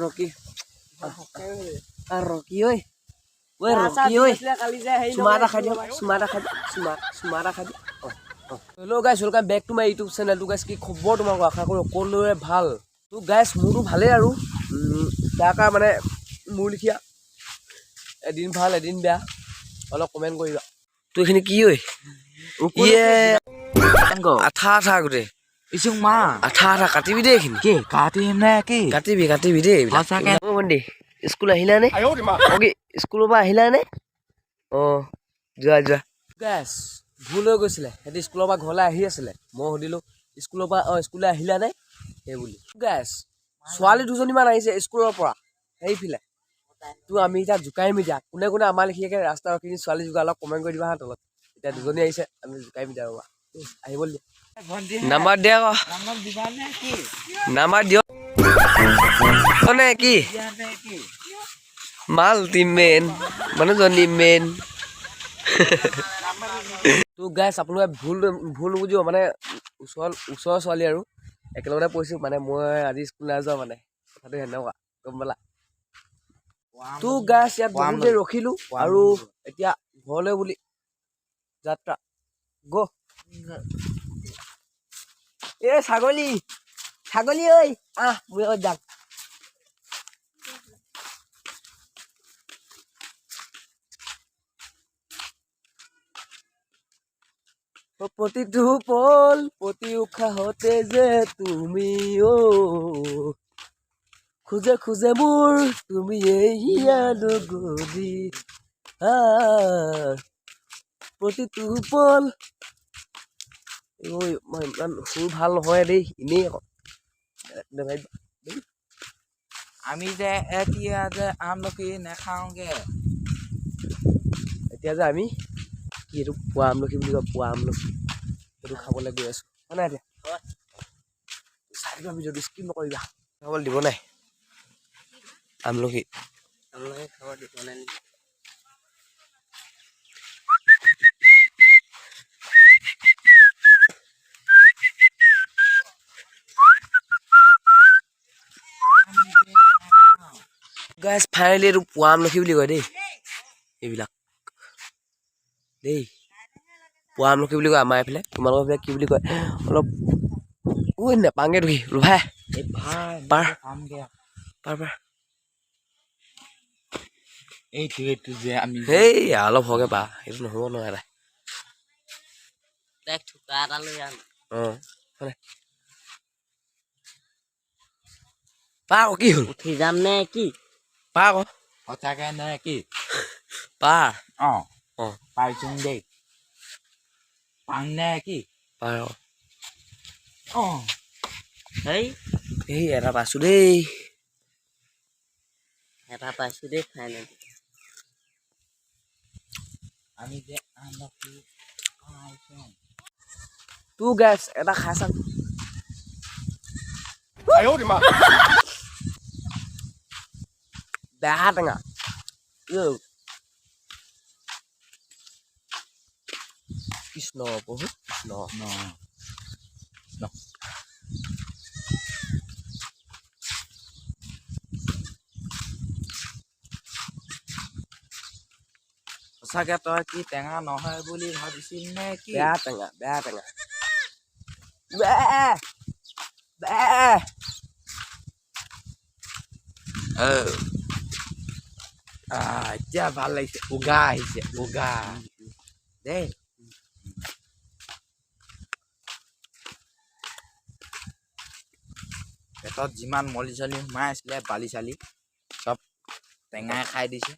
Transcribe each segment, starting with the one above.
ৰকি ৰকি ঐ ঐ ৰকি ঐ, চুমা এটা খাই দিয়ক, চুমা এটা খাই দিয়ক, চুমা চুমা এটা খাই দিয়ক। অঁ, hello guys, welcome back to my YouTube চেনেলটো। গাইছ, কি খবৰ তোমালোকৰ? আশা কৰোঁ সকলোৰে ভাল। তো গাইছ, মোৰতো ভালেই আৰু তাৰ কাৰ মানে মোৰ লিখীয়া এদিন ভাল এদিন বেয়া, অলপ কমেণ্ট কৰিবা। তো এইখিনি কি ঐ? ইয়ে আঠা আঠা গোটেই। ইচুং মা। আঠা আঠা, কাটিবি দেই এইখিনি। কি কাটিম নে কি? কাটিবি, কাটিবি দেই এইবিলাক। সঁচাকে? অ' ভণ্টি, স্কুল আহিলা নে? অ' কি স্কুলৰ পৰা আহিলা নে? অঁ, যোৱা যোৱা। গাইছ, ভুল হৈ গৈছিলে, সিহঁতি স্কুলৰ পৰা ঘৰলৈ আহি আছিলে। মই সুধিলোঁ স্কুলৰ পৰা, অঁ, স্কুললৈ আহিলা নে সেই বুলি। গাইছ, ছোৱালী দুজনীমান আহিছে স্কুলৰ পৰা সেইফালে। তো আমি এতিয়া জোকাইম। এতিয়া কোনে কোনে আমাৰ লিখিয়াকে ৰাস্তা ৰখি ছোৱালী জোকা, অলপ কমেণ্ট কৰি দিবা হা তলত। এতিয়া দুজনী আহিছে, আমি জোকাইম এতিয়া। ৰ'বা, আহিবলৈ দিয়া। ভণ্টি। নাম্বাৰ দিয়া আকৌ। নাম্বাৰ দিবা নে কি? নাম্বাৰ দিয়ক নে কি? দিয়া নে কি? মাল্টি মেন, মানুহজনী মেন। তো গাইছ, আপোনালোকে ভুল ভুল নুবুজিব, মানে ওচৰ ওচৰৰ ছোৱালী আৰু একেলগতে পঢ়িছোঁ। মানে মই আজি স্কুল নাই যোৱা, মানে কথাটো সেনেকুৱা, গম পালা? তো গাইছ, ইয়াত বহুত দেৰি ৰখিলোঁ আৰু এতিয়া ঘৰলৈ বুলি যাত্ৰা। গ' এ ছাগলী, ছাগলী ঐ, আহ, মোৰ লগত যাম। প্ৰতিটো পল, প্ৰতি উশাহতে যে তুমি অ খোজে খোজে মোৰ তুমি এইয়া নগৰী, প্ৰতিটো পল। ঐ, মই ইমান সুৰ ভাল নহয় দেই, এনেই আকৌ নাভাবিবা দেই। আমি যে এতিয়া যে আমলখি নাখাওঁগে। এতিয়া যে আমি কি এইটো পোৱা আমলখি বুলি কয়, পোৱা আমলখি, সেইটো খাবলৈ গৈ আছোঁ, হয় নাই? এতিয়া চাই থাকিবা ভিডিঅ'টো, স্কিপ নকৰিবা। খাবলৈ দিব নাই আমলখি? আমলখি খাব দিব নাই নেকি? গাইজ, ফাইনেলি এইটো পোৱা আমলখি বুলি কয় দেই, এইবিলাক দেই, পোৱা আমলখি বুলি কয় আমাৰ এইফালে। তোমালোকৰ এইফালে কি বুলি কয়? অলপ ঐ নেপাংগে ঢুকি ভাই। এই ভাই। পাৰ। খামগে। পাৰ পাৰ। এইটো এইটো যে আমি সেই অলপ হওঁগে পা, সেইটো নহ'ব নহয় এটা। তাইক থোকা এটা লৈ আন। অঁ, হয় পা আকৌ, কি হ'ল? উঠি যাম নে কি? পা আকৌ। সঁচাকে নে কি? পাৰ। অঁ। অঁ। পাইছোং দেই, পাং নে কি? পাৰ আকৌ। অঁ। হেই। এই এটা পাইছোঁ দেই। এটা পাইছো দেই ফাইনেলি। আমি যে আমলখি খাইছো। তো গাইজ, এটা খাই চাম। বেয়া টেঙা ঐ। কৃষ্ণ প্ৰভু, কৃষ্ণ। ন ন। সঁচাকে তই কি টেঙা নহয় বুলি ভাবিছিল নে কি? বেয়া টেঙা, বেয়া টেঙা, বেয়া বেয়া। এতিয়া ভাল লাগিছে, উগা আহিছে, উগা দেই। পেটত যিমান মলি চলি সোমাই আছিলে, বালি চালি চব টেঙাই খাই দিছে।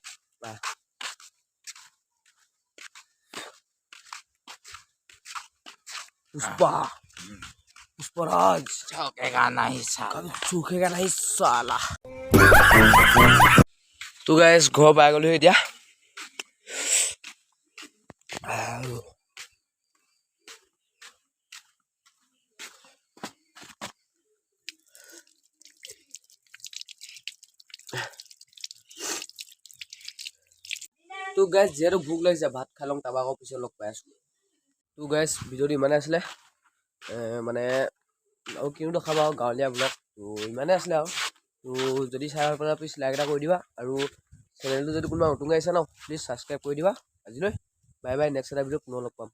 পুষ্পা, পুষ্পৰাজ। झुकेगा नहीं साला। कभी झुकेगा नहीं साला। তো গাইজ, ঘৰ পাই গ'লো এতিয়া। আৰু তো গাইজ, যিহেতু ভোক লাগিছে, ভাত খাই লওঁ, তাৰপৰা আকৌ পিছত লগ পাই আছোঁ। তো গাইজ, ভিডিঅ'টো ইমানে আছিলে, মানে আৰু কিনো দেখাব আৰু, গাঁৱলীয়া ব্লগ। তো ইমানেই আছিলে আৰু। তো যদি চাই ভাল পালা, প্লিজ লাইক এটা কৰি দিবা আৰু চেনেলটো যদি কোনোবা নতুনকৈ আহিছা ন, প্লিজ ছাবস্ক্ৰাইব কৰি দিবা। আজিলৈ বাই বাই, নেক্সট এটা ভিডিঅ'ত পুনৰ লগ পাম।